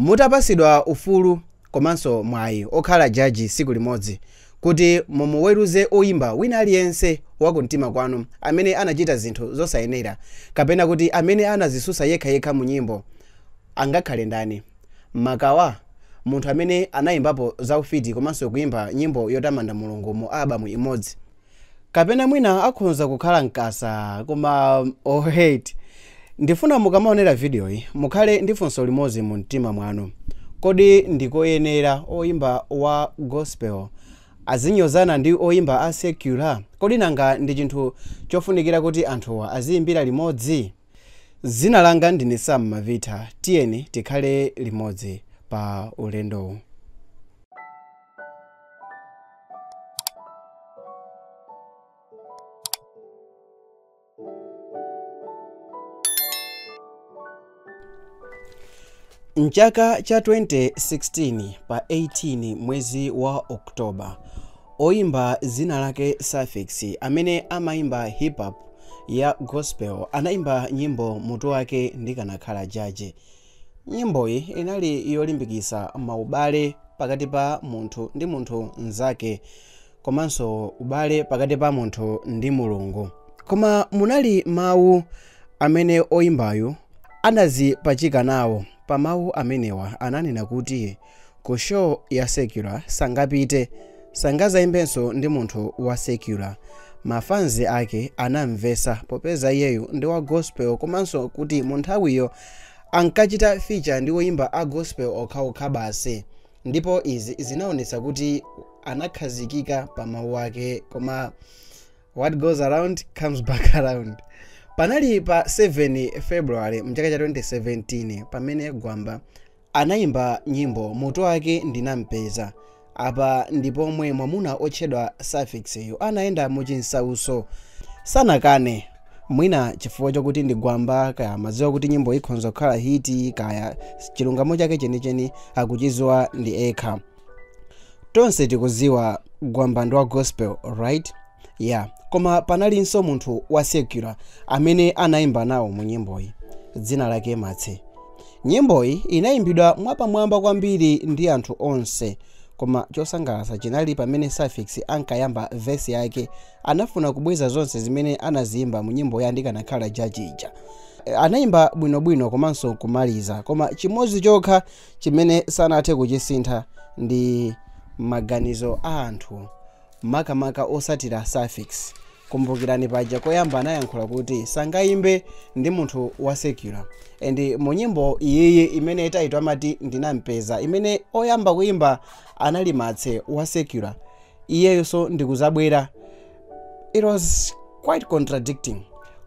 Mutapasidwa ufulu komanso mwayi okhala jaji siku limodzi kuti mumuweruze oyimba wina aliyense wakumtima kwanu amene anachita zinthu zosayenera kapena kuti amene anazisusa yekhayekha mu nyimbo, angakhale ndani? Makawa, munthu amene anayimbapo zaufiti komanso kuyimba nyimbo yotamanda Mulungu mu albamu imodzi, kapena mwina akhonza kukhala Mkasa. Koma oh wait, ndifuna mukamaonera video-yi mukhale ndi funso limodzi mu mtima mwanu: kodi ndikoyenera oyimba wa gospel azinyozana ndi oyimba a secular? Kodi nanga ndi chinthu chofunikira kuti anthuwa aziyimbira limodzi? Dzina langa ndine Sam Mavita. Tiyeni tikhale limodzi pa ulendowu. Mchaka cha 2016 pa 18 mwezi wa Oktoba, oyimba zina lake Suffix amene amayimba hip hop ya gospel anayimba nyimbo mutu wake "Ndikanakhala Jaji". Nyimboyi inali yolimbikitsa maubale pakati pa munthu ndi munthu mnzake komanso ubale pakati pa munthu ndi Mulungu, koma munali mawu amene oyimbayu anazipachika nawo. Pa mawu amenewa ananena kuti ku show ya secular sangapite, sangazayimbenso ndi munthu wa secular. Mafanzi ake anamvesa, popeza iyeyu ndi wa gospel komanso kuti mu nthawiyo ankachita feature ndi oyimba a gospel okhaokha basi, ndipo izi zinaonetsa kuti anakhazikika pa mawu ake. Koma what goes around comes back around. Panali pa 7 February mchaka cha 2017 pamene Gwamba anayimba nyimbo mutu wake "Ndinampeza". Apa ndipomwe mwamuna otchedwa Suffix anayenda muchinsauso. Sanakane, mwina chifukwa chokuti ndi Gwamba, kaya amadziwa kuti nyimbo ikhonza kukhala hit, kaya chilungamo chake chenicheni akuchidziwa ndi ekha. Tonse tikuziwa Gwamba ndi wa gospel, right? Yeah, koma panalinso munthu wa secular amene anayimba nawo mu nyimboyi, dzina lake Matse. Nyimboyi inayimbidwa mwapamwamba kwambiri ndi anthu onse, koma chosangalatsa chinali pamene Suffix ankayamba vesi yake, anafuna kubweza zonse zimene anaziyimba mu nyimbo ya "Ndikanakhala Jaji" ija. Anayimba bwinobwino komanso kumaliza, koma chimodzi chokha chimene sanathe kuchisintha ndi maganizo a anthu, makamaka osatira Suffix. Kumbukirani paja koyamba anayankhula kuti sangayimbe ndi munthu wa secular, and mu nyimbo iyiyi imene title amati "Ndinampeza", imene oyamba kuyimba anali Matse wa secular, iyeyonso ndikuzabwera. It was quite contradicting.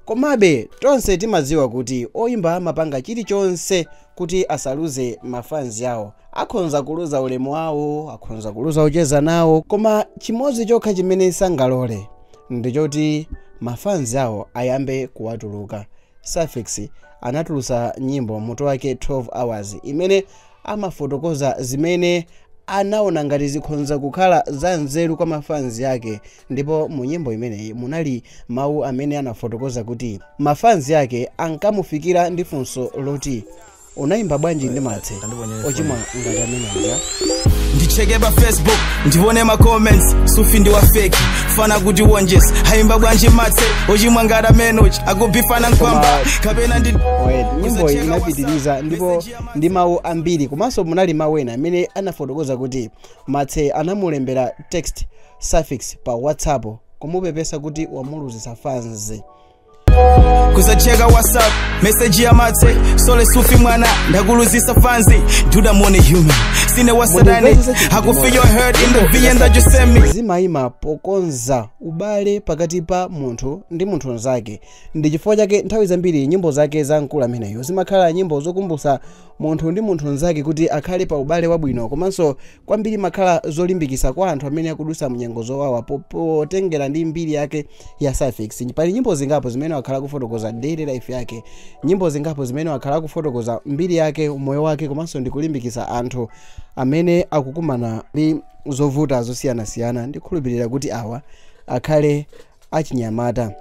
Komabe tonse timadziwa kuti oyimba amapanga chilichonse kuti asaluze mafanzi awo. Akhonza kuluza ulemu wawo, akhonza kuluza ucheza nawo, koma chimodzi chokha chimene sangalole ndichoti mafanzi awo ayambe kuwatuluka. Suffix anatulusa nyimbo mutu wake "12 Hours" imene amafotokoza zimene anaona ngati zikhonza kukhala za nzeru kwa mafanzi ake, ndipo mu nyimbo imeneyi munali mawu amene anafotokoza kuti mafanzi ake ankamufikira ndi funso loti, "Unayimba bwanji ndi Matse ochimwa ngati amene aja?" Ndicheke pa Facebook ndivone ma comments, sufi ndi wa fake fana kuti wonjes haimba bwanji Matse ochimwa ngati amenochi akubifana nkwamba kapena ndi Wait, nyimbo iyi inapitiriza ndipo ndi mawu ambiri, komanso munali mawu ena amene anafotokoza kuti Matse anamulembera text Suffix pa WhatsApp kumupepesa kuti wamuluzisa fans. Kusacheka WhatsApp message ya Matse, "Sorry sufi mwana, ndakuluzisa fanzi. Dude, I'm only human, sine wa satani. I could feel your hurt in the VN that you sent me." Zimayima pokonza ubale pakati pa munthu ndi munthu mnzake. Ndi chifukwa chake nthawi zambiri nyimbo zake za mkulu ameneyo zimakhala nyimbo zokumbutsa munthu ndi munthu mnzake kuti akhale pa ubale wabwino, komanso kwambiri makhala zolimbikitsa kwa anthu amene akudusa mnyengo zowawa. Potengera ndi mbiri yake ya Suffix, pali nyimbo zingapo zimene wakhala kufotokoza daily life yake, nyimbo zingapo zimene wakhala kufotokoza mbiri yake, moyo wake, komanso ndi kulimbikitsa anthu amene akukumana ndi zovuta zosiyanasiyana. Ndikhulupirira kuti awa akhale achinyamata,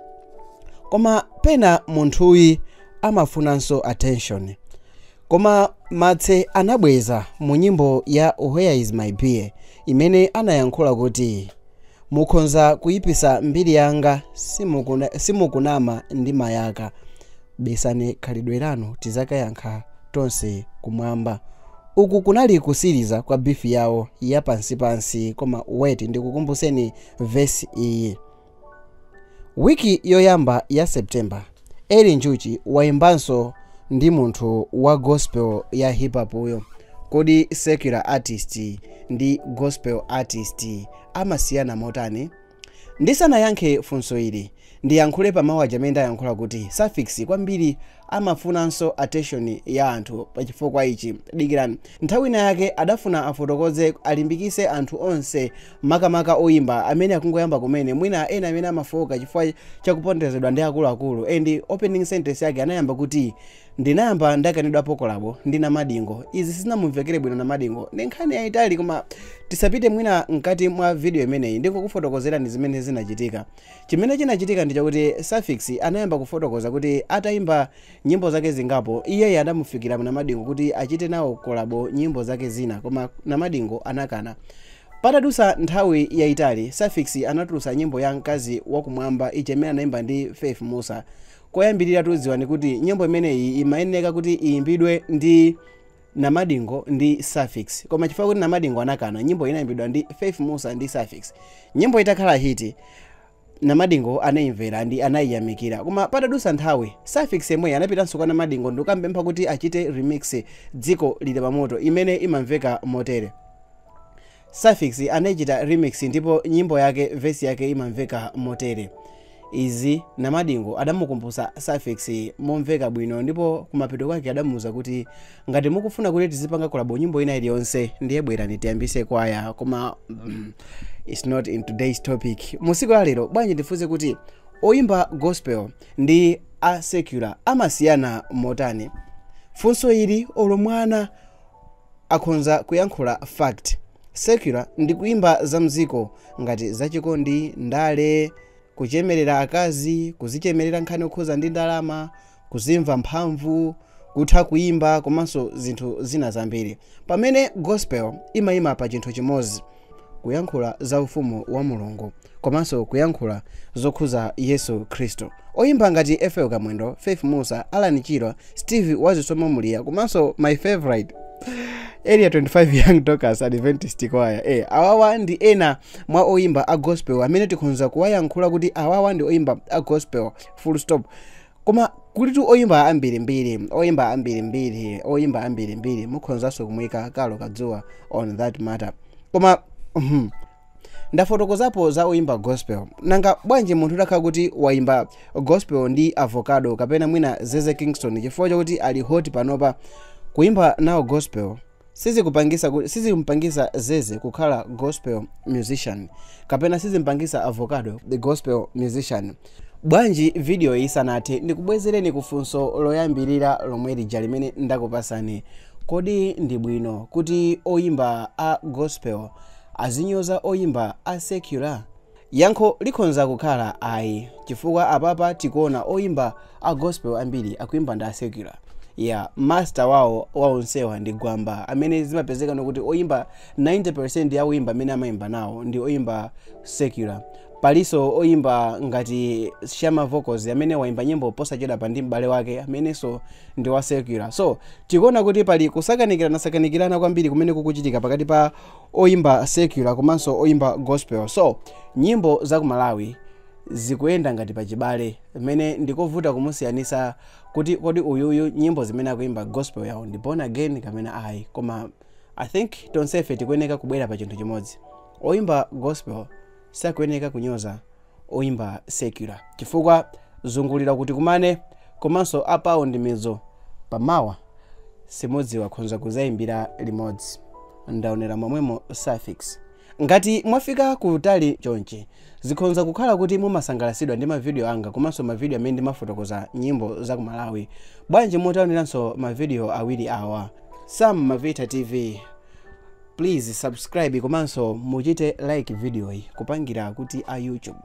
koma pena munthuyi amafunanso attention. Koma Matse anabweza mu nyimbo ya Where Is My Beer imene anayankhula kuti mukhonza kuyipisa mbiri yanga, simukunama ndi mayaka, besani khalidwe lanu tizakayankha tonse kumwamba. Uku kunali kusiriza kwa beef yawo ya pansipansi. Koma wait, ndikukumbuseni vesi iyi. Wiki yoyamba ya September, Eli Njuchi wayimbanso ndi munthu wa gospel ya hip hop uyo. Kodi secular artist ndi gospel artist amasiyana motani? Ndisanayankhe funso ili, ndiyankhule pamawu aja amene ndayankhula kuti Suffix kwambiri amafunanso attention ya anthu. Pachifukwa ichi, dikirani, nthawi ina yake adafuna afotokoze, alimbikise anthu onse, makamaka oyimba amene akungoyamba kumene, mwina ena amene amafoka chifukwa chakupondezedwa ndi akuluakulu. And opening sentence yake anayamba kuti ndinayamba ndakanidwapo collabo ndi Namadingo. Izi sizinamumvekere bwino Namadingo. Ndi nkhani yayitali, koma tisapite mwina mkati mwa video imeneyi, ndikukufotokozerani zimene zinachitika. Chimene chinachitika ndi chakuti Suffix anayamba kufotokoza kuti atayimba nyimbo zake zingapo, iyeyo adamufikira Namadingo kuti achite nawo collabo nyimbo zake zina, koma Namadingo anakana. Patadusa nthawi yayitali, Suffix anatulutsa nyimbo ya Mkazi Wakumwamba ija imene anayimba ndi Faith Musa. Koyambirira tudziwani kuti nyimbo imeneyi imayeneka kuti iyimbidwe ndi Namadingo ndi Suffix, koma chifukwa kuti Namadingo anakana, nyimbo inayimbidwa ndi Faith Musa ndi Suffix. Nyimbo itakhala hit, Namadingo anayimvera ndi anayiyamikira. Koma patadusa nthawi, Suffix yemweyi anapitanso kwa Namadingo ndikukampempha kuti achite remix Dziko Lili Pamoto imene imamveka motere. Suffix anayichita remix ndipo nyimbo yake, verse yake imamveka motere. Izi Namadingo adamukumbutsa Suffix momveka bwino, ndipo kumapeto kwake adamuwuza kuti ngati mukufuna kuti tizipanga collabo nyimbo ina iliyonse, ndiye bwerani tiyambise kwaya. Koma it's not in today's topic. Musiku la lero bwanji ndifunse kuti oyimba gospel ndi a secular amasiyana motani? Funso ili olo mwana akhonza kuyankhula fact. Secular ndi kuimba za mziko ngati zachikondi, ndale, kuchemerera akazi, kuzichemerera nkhani okhuza ndi ndalama, kuzimva mphamvu, kutha kuimba komanso zinthu zina zambiri. Pamene gospel imayima pa chinthu chimodzi, kuyankhula za ufumu wa Mulungu komanso kuyankhula zokhuza Yesu Khristu. Oyimba ngati Efel Kamwendo, Faith Musa, Alan Chirwa, Steve Wazisomo Muliya komanso my favorite Area 25 Young Talkers Adventist Choir, awawa ndi ena mwa oyimba a gospel amene tikhonza kuwayankhula kuti awawa ndi oyimba a gospel, full stop. Koma kulitu oyimba ambirimbiri, oyimba ambirimbiri, oyimba ambirimbiri. Mukhonzanso kumuyika Kalo Kadzuwa on that matter. Koma ndafotokozapo za oyimba gospel. Nanga bwanji munthu utakhala kuti wayimba gospel ndi Avocado kapena mwina Zeze Kingston chifukwa chakuti ali hot panopa, kuimba nawo gospel sizikumpangisa Zeze kukhala gospel musician kapena sizimpangisa Avocado the gospel musician? Bwanji video isanathe ndikubwezereni kufunso loyambirira lomwe lija limene ndakupasani: kodi ndi bwino kuti oyimba a gospel azinyoza oyimba a secular? Yankho likhonza kukhala ayi, chifukwa apapa tikuona oyimba a gospel ambiri akuimba ndi a secular ya master wawo waonsewa ndi Gwamba, amene zimapezeka nokuti oyimba 90% ya oyimba amene amayimba nawo ndi oyimba secular. Palinso oyimba ngati Shama Vocals amene wayimba nyimbo posachedwa pa ndi m'bale wake amenenso ndi wa secular. So tikuona kuti pali kusakanikirana sakanikirana kwambiri kumene kukuchitika pakati pa oyimba secular komanso oyimba gospel. So nyimbo za ku Malawi zikuyenda ngati pachibale, mmene ndikovuta kumusiyanisa kuti kodi uyuyu nyimbo zimene akuimba gospel yawo ndi born again kapena ayi. Koma I think tonsefe tikuyeneka kubwera pa chinthu chimodzi: oyimba gospel sakuyeneka kunyoza oyimba secular, chifukwa zungulira kuti kumane komanso apawo ndi mizo pamawa simudziwa khonza kuzayimbira limodzi. Ndaonera momwemo Suffix. Ngati mwafika kutali chonchi, zikhonza kukhala kuti mumasangalasidwa ndi mavidiyo anga komanso mavidiyo amene ndimafotokoza nyimbo za ku Malawi. Bwanji mutaoneranso mavidiyo awiri awa? Sam Mavita TV, please subscribe komanso muchite like video iyi kupangira kuti a YouTube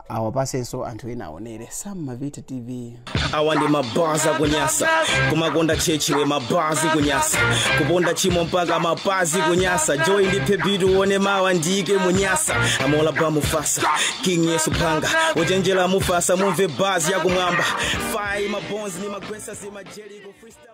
Awapasenso anthu ena aonere. Sam Mavita TV. Awa ndi mabazi akunyasa, kumakonda chechiwe, mabazi kunyasa, kuponda chimo mpaka mapazi kunyasa. Joy ndiphe bitu one mawa ndiyike munyasa. Amola ba Mufasa, King Yesu phanga uchenjera Mufasa, mumve bazi yakumwamba. Fai mabonzi ni magwesa zimajeliko freestyle.